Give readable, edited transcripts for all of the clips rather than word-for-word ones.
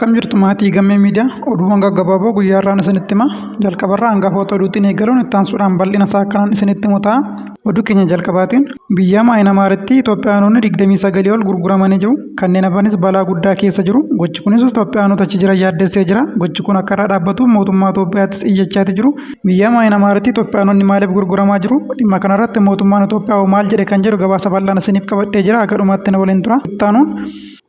Akkam jirtu maatii Gammee Miidiyaa? Oduuwwan gaggabaaboo guyyaa har'aan isinitti hima. Jalqabarraa hangafoota oduutiin eegaluun itti aansuudhaan bal'ina isaa akkanaan isinitti himu ta'a. Oduu keenya jalqabaatiin biyya Maayinamaaritti Itoophiyaanonni 29 ol gurguramanii jiru. Kanneen hafanis balaa guddaa keessa jiru. Gochi kunis Itoophiyaanota achi jiran yaaddessee jira. Gochi kun akka irraa dhaabbatuuf mootummaa Itoophiyaattis iyyachaati jiru. Biyya Maayinamaaritti Itoophiyaanonni maaliif gurguramaa jiru? Dhimma kanarratti mootummaan Itoophiyaa hoo maal jedhe kan jedhu gabaasa bal'aan isiniif qabadhee jira. Haga dhumaatti na waliin tura. Ittaanuun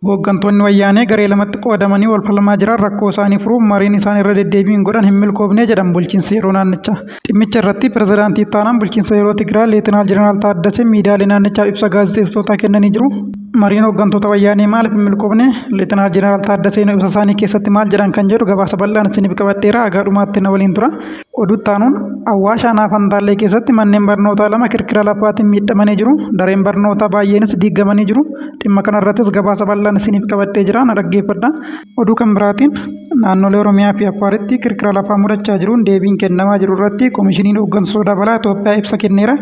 Hooggantoonni Wayyaanee garee lamatti qoodamanii wal falmaa jiran rakkoo isaanii furuuf mariin isaan irra deddeebiin godhan hin milkoofne jedhan bulchiinsi yeroo naannichaa. Dhimmicha irratti Pirezidaantii Itti Aanaan Bulchiinsa Yeroo Tigraay Leetinaal Jeneraal Taaddasee miidiyaalee naannichaaf ibsa gaazexeessitootaa kennanii jiru. Mariin hooggantoota Wayyaanee maaliif hin milkoofne? Leetinaal Jeneraal Taaddaseen ibsa isaanii keessatti maal jedhan kan jedhu gabaasa bal'aan isiniif qabadheera. Haga dhumaatti na waliin tura. Oduu itti aanuun Awwaash aanaa Fantaallee keessatti manneen barnootaa lama kirkira lafaatiin miidhamanii jiru. Dareen barnootaa baay'eenis diigamanii jiru. Dhimma kanarrattis gabaasa bal'aan isiniif qabadhee jira. Na dhaggeeffadha. Oduu kan biraatiin naannolee Oromiyaa fi Affaaritti kirkira lafaa mudachaa jiruun deebiin kennamaa jiru irratti Komishiniin Hooggansa Sodaa Balaa Itoophiyaa ibsa kenneera.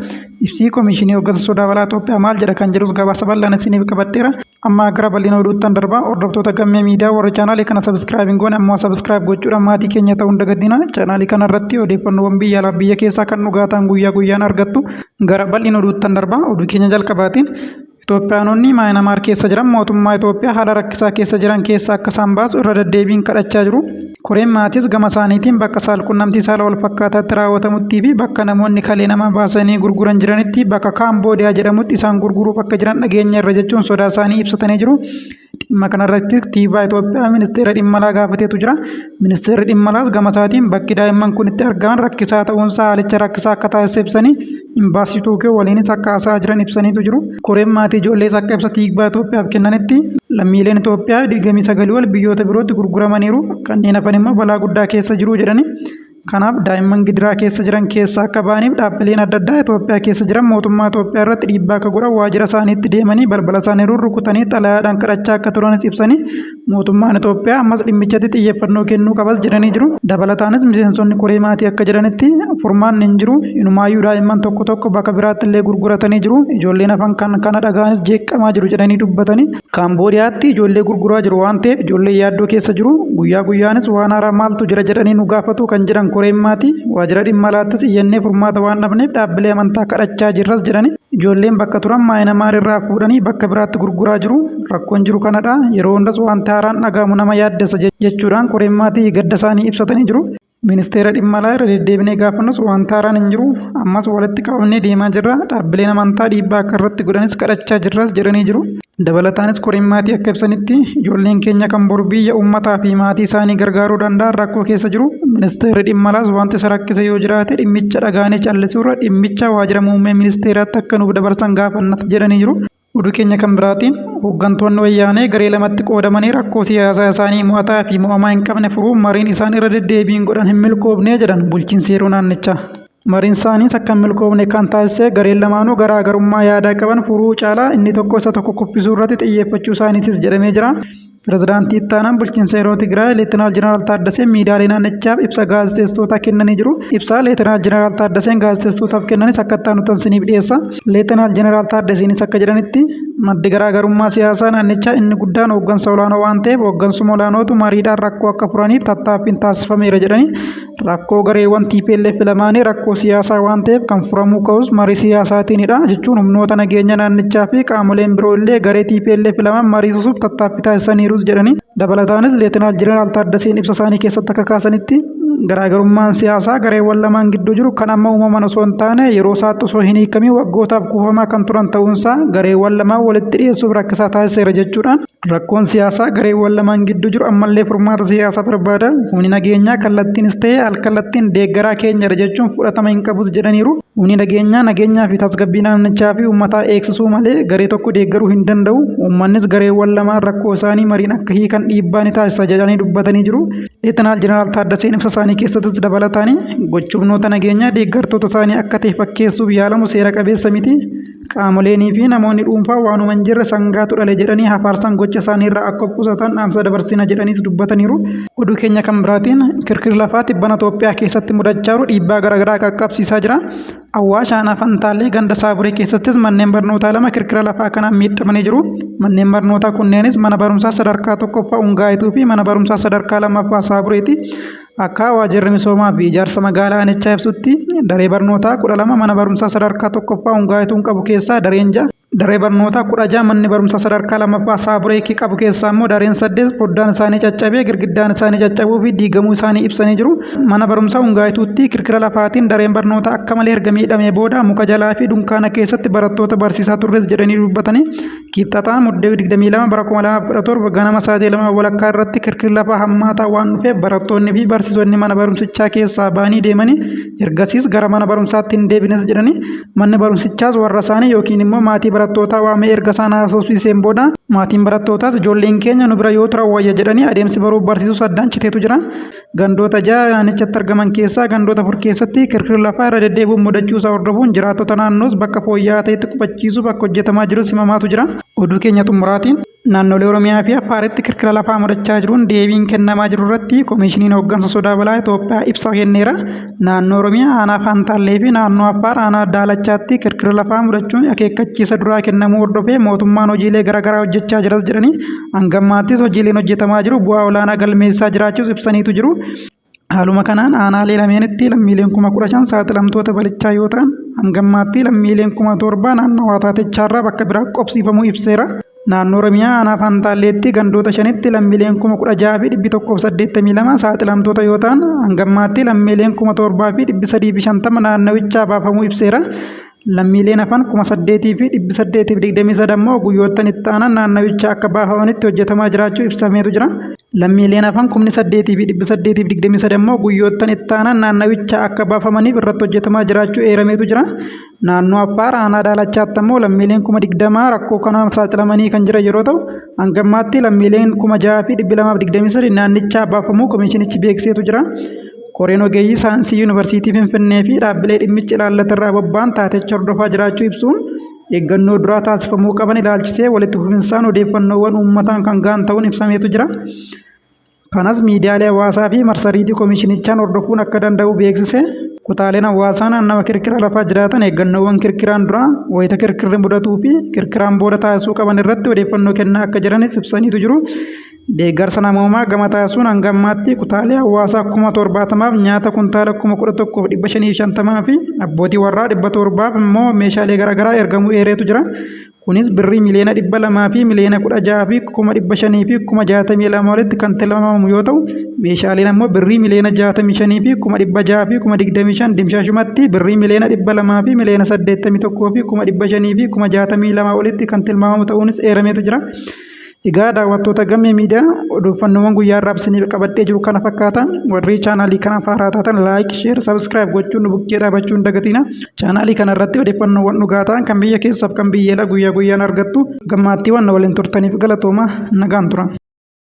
Ibsii Komishinii Hooggansa Sodaa Balaa Itoophiyaa maal jedha kan jedhus gabaasa bal'aan isiniif qabadheera. Amma gara bal'ina oduuttan darba. Hordoftoota Gammee Miidiyaa warri chaanaalii kana subscribe hin goone ammoo subscribe gochuudhaan maatii keenya ta'uu hin dagatina. Chaanaalii kana irratti odeeffannoowwan biyya alaa biyya keessaa kan dhugaa ta'an guyyaa guyyaan argattu. Gara bal'ina oduuttan darba. Oduu keenya jalqabaatiin Itoophiyaanonni Maayinamaar keessa jiran mootummaa Itoophiyaa haala rakkisaa keessa jiran keessaa akka isaan baasu irra deddeebiin kadhachaa jiru. Koreen maatiis gama isaaniitiin bakka saalqunnamtii saala walfakkaataatti raawwatamuttii fi bakka namoonni kalee namaa baasanii gurguran jiranitti bakka Kaamboodiyaa jedhamutti isaan gurguruuf akka jiran dhageenyeerra jechuun sodaa isaanii ibsatanii jiru. Dhimma kanarrattis Tiivaa Itoophiyaa ministeera dhimma alaa gaafateetu jira. Ministeerri dhimma alaas gama isaatiin bakki daa'imman kun itti argaman rakkisaa ta'uunsaa haalicha rakkisaa akka taasise ibsanii imbaasii Tookiyoo waliinis akka haasa'aa jiran ibsaniitu jiru. Koreen maatii ijoollees akka ibsa Tiikvaa Itoophiyaaf kennanitti lammiileen Itoophiyaa 29 ol biyyoota birootti gurguramaniiru. Kanneen hafan immoo balaa guddaa keessa jiru jedhani. Kanaaf daa'imman gidiraa keessa jiran keessaa akka ba'aniif dhaabbileen adda addaa Itoophiyaa keessa jiran mootummaa Itoophiyaa irratti dhiibbaa akka godhan waajjira isaaniitti deemanii balbala isaanii rurrukutanii xalayaadhaan kadhachaa akka turanis ibsanii mootummaan Itoophiyaa ammas dhimmichatti xiyyeeffannoo kennuu qabas jedhanii jiru. Dabalataanis miseensonni koree maatii akka jedhanitti furmaanni hin jiru. Inumaayyuu daa'imman tokko tokko bakka biraatti illee gurguratanii jiru. Ijoolleen hafan kan kana dhaga'anis jeeqamaa jiru jedhanii dubbatanii. Kaamboodiyaatti ijoollee gurguraa jiru waan ta'eef ijoolleen yaaddoo keessa jiru. Guyyaa guyyaanis waan haaraa maaltu jira jedhanii nu gaafatu kan jedhan koreen maatii waajjira dhimma alaattis iyyannee furmaata waan dhabneef dhaabbilee amantaa kadhachaa jirras jedhani. Ijoolleen bakka turan Maayinamaar irraa fuudhanii bakka biraatti gurguraa jiru. Rakkoon jiru kanadha. Yeroo hundas wanti haaraan dhaga'amu nama yaaddessa jechuudhaan koreen maatii gadda isaanii ibsatanii jiru. Ministeera Dhimma Alaa irra deddeebinee gaafannus wanti haaraan hin jiru. Ammas walitti qabamnee deemaa jirra. Dhaabbileen amantaa dhiibbaa akka irratti godhanis kadhachaa jirras jedhanii jiru. Dabalataanis koreen maatii akka ibsanitti ijoolleen keenya kan boru biyya, uummataa fi maatii isaanii gargaaruu danda'an rakkoo keessa jiru. Ministeerri Dhimma Alaas wanti isa rakkise yoo jiraate dhimmicha dhaga'anii callisuurra dhimmicha waajjira muummee ministeeraatti akka nuuf dabarsan gaafanna jedhanii jiru. Oduu keenya kan biraatiin hooggantoonni Wayyaanee garee lamatti qoodamanii rakkoo siyaasaa isaanii mo'ataa fi mo'amaa hin qabne furuuf mariin isaan irra deddeebiin godhan hin milkoofne jedhan bulchiinsi yeroo naannichaa. Mariin isaaniis akka hin milkoofne kan taasise gareen lamaanuu garaa garummaa yaadaa qaban furuu caalaa inni tokko isa tokko kuffisuu irratti xiyyeeffachuu isaaniitis jedhamee jira. Pirezidaantii Itti Aanaan Bulchiinsa Yeroo Tigraay Leetinaal Jeneraal Taaddaseen miidiyaalee naannichaaf ibsa gaazexeessitootaa kennanii jiru. Ibsa Leetinaal Jeneraal Taaddaseen gaazexeessitootaaf kennanis akka itti aanutti isiniif dhiyeessa. Leetinaal Jeneraal Taaddaseenis akka jedhanitti maddi garaagarummaa siyaasaa naannichaa inni guddaan hooggansa olaanoo waan ta'eef hooggansuma olaanootu mariidhaan rakkoo akka furaniif tattaaffiin taasifameera jedhanii Rakkoo gareewwan tplf lamaanii rakkoo siyaasaa waan ta'eef kan furamuu qabus marii siyaasaatiinidha jechuun humnoota nageenya naannichaa fi qaamoleen biroo illee garee tplf lamaan mariisisuuf tattaaffii taasisaniirus jedhanii. Dabalataanis Leetinaal Jeneraal Taaddaseen ibsa isaanii keessatti akka kaasanitti garaagarummaan siyaasaa gareewwan lamaan gidduu jiru kan amma uumaman osoo hin taane yeroo isaatti osoo hin hiikamiin waggootaaf kuufamaa kan turan ta'uunsaa gareewwan lamaan walitti dhiyeessuuf rakkisaa taasiseera jechuudhaan Rakkoon siyaasaa gareewwan lamaan gidduu jiru ammallee furmaata siyaasaa barbaada. Humni nageenyaa kallattiinis ta'e alkallattiin deeggaraa keenyadha jechuun fudhatama hin qabus jedhaniiru. Humni nageenyaa nageenyaa fi tasgabbii naannichaa fi uummataa eegsisuu malee garee tokko deeggaruu hin danda'u. Uummannis gareewwan lamaan rakkoo isaanii mariin akka hiikan dhiibbaa ni taasisa jedhanii dubbatanii jiru. Leetanaal Jeneraal Taaddaseen ibsa isaanii isaanii keessattis dabalataanii gochi humnoota nageenyaa deeggartoota isaanii akka ta'e fakkeessuuf yaalamu seera qabeessa miti. Qaamoleenii fi namoonni dhuunfaa waanuma hin jirre sangaatu dhale jedhanii hafaarsan gocha isaanii irraa akka of qusatan dhaamsa dabarsina jedhaniis dubbataniiru. Oduu keenya kan biraatiin kirkirri lafaa tibbana Itoophiyaa keessatti mudachaa jiru dhiibbaa garaagaraa qaqqabsiisaa jira. Awwaash aanaa Fantaallee ganda Saaburee keessattis manneen barnootaa lama kirkira lafaa kanaan miidhamanii jiru. Manneen barnootaa kunneenis mana barumsaa sadarkaa tokkoffaa Ungaayituu fi mana barumsaa sadarkaa lammaffaa Saabureeti. Akka waajjirri misoomaa fi ijaarsa magaalaa aanichaa ibsutti daree barnootaa 12 mana barumsaa sadarkaa tokkoffaa Ungaayituun qabu keessaa dareen 6, daree barnootaa 16 manni barumsaa sadarkaa lammaffaa Saabureekii qabu keessaa immoo dareen 8 foddaan isaanii caccabee girgiddaan isaanii caccabuu fi diigamuu isaanii ibsanii jiru. Mana barumsaa Ungaayituutti kirkira lafaatiin dareen barnootaa akka malee erga miidhamee booda muka jalaa fi dunkaana keessatti barattoota barsiisaa turres jedhanii dubbatanii. Kibxataa Muddee 22 bara 2017 ganama sa'aatii 2:30 irratti kirkirri lafaa hammaataa waan dhufeef barattoonni fi barsiisonni mana barumsichaa keessaa ba'anii deemanii ergasiis gara mana barumsaatti hin deebines jedhanii manni barumsichaas warra isaanii yookiin immoo maatii barattootaa waamee erga isaan haasofsiiseen booda maatiin barattootaas ijoolleen keenya nu bira yoo turan wayya jedhanii adeemsi baruuf barsiisuus addaan citeetu jira. Gandoota ja'a naannichatti argaman keessaa gandoota afur keessatti kirkirri lafaa irra deddeebi'uun mudachuu isaa hordofuun jiraattota naannoos bakka fooyya'aa ta'etti qubachiisuuf akka hojjetamaa jirus himamaatu jira. Oduu keenya xumuraatiin naannolee Oromiyaa fi Affaaritti kirkira lafaa mudachaa jiruun deebiin kennamaa jiru irratti Komiishiniin Hooggansa Sodaa Balaa Itoophiyaa ibsa kenneera. Naannoo Oromiyaa aanaa Faantaallee fi naannoo Affaar aanaa Daalachaatti kirkirri lafaa mudachuun akeekkachiisa duraa kennamuu hordofee mootummaan hojiilee garaagaraa hojjechaa jiras jedhanii hanga ammaattis hojiileen hojjetamaa jiru bu'aa olaanaa galmeessisaa jiraachuus ibsaniitu jiru. Haaluma kanaan aanaalee lameenitti lammiileen 15,000 saaxilamtoota balichaa yoo ta'an hanga ammaatti lammiileen 7,000 naannawaa taatichaarraa bakka biraa qobsiifamuu ibseera. Naannoo Oromiyaa aanaa Fantaalleetti gandoota shanitti lammiileen 16,182 saaxilamtoota yoo ta'an hanga ammaatti lammiileen 7,350 naannawichaa baafamuu ibseera. Lammiileen hafan 8,823 ammoo guyyoottan itti aanan naannawichaa akka baafamanitti hojjetamaa jiraachuu ibsameetu jira. Lammiileen hafan 8,823 ammoo guyyoottan itti aanan naannawichaa akka baafamaniif irratti hojjetamaa jiraachuu eerameetu jira. Naannoo Affaar aanaa Daalachaatti ammoo lammiileen 20,000 rakkoo kanaan saaxilamanii kan jiran yeroo ta'u, hanga ammaatti lammiileen 6,223 naannichaa baafamuu komishinichi beeksiseetu jira. Koreen ogeeyyii saayinsii Yuunivarsiitii Finfinnee fi dhaabbilee dhimmichi ilaallaterraa bobba'an taaticha hordofaa jiraachuu ibsuun eeggannoo duraa taasifamuu qaban ilaalchisee walitti fufinsaan odeeffannoowwan uummataan kan ga'an ta'uun ibsameetu jira. Kanas miidiyaalee hawaasaa fi marsariitii komishinichaan hordofuun akka danda'u beeksise. Kutaaleen hawaasaa naannawa kirkira lafaa jiraatan eeggannoowwan kirkiraan duraa, wayita kirkirri mudatuu fi kirkiraan booda taasisuu qaban irratti odeeffannoo kennaa akka jiranis ibsaniitu jiru. Deeggarsa namoomaa gama taasisuun hanga ammaatti kutaalee hawaasaa 70,000f nyaata kuntaala 11,550 fi abbootii warraa 700f immoo meeshaalee garaagaraa ergamuu eereetu jira. Kunis birrii miliyoona 200 fi miliyoona 16 fi 500,000 fi 62,000 walitti kan tilmaamamu yoo ta'u, meeshaaleen ammoo birrii miliyoona 65 fi 600,000 fi 25,000 dimshaashumatti birrii miliyoona 200 fi miliyoona 81 fi 500,000 fi 62,000 olitti kan tilmaamamu ta'uunis eerameetu jira. Egaa daawwattoota Gammee Miidiyaa odeeffannoowwan guyyaa har'aaf isiniif qabadhee jiru kana fakkaata. Warri chaanaalii kanaaf haaraa taatan like, share, subscribe gochuun nu bukkee dhaabachuu hin dagatina. Chaanaalii kana irratti odeeffannoowwan dhugaa ta'an kan biyya keessaaf kan biyya alaa guyyaa guyyaan argattu. Gammaattii waan na waliin turtaniif galatooma nagaan tura.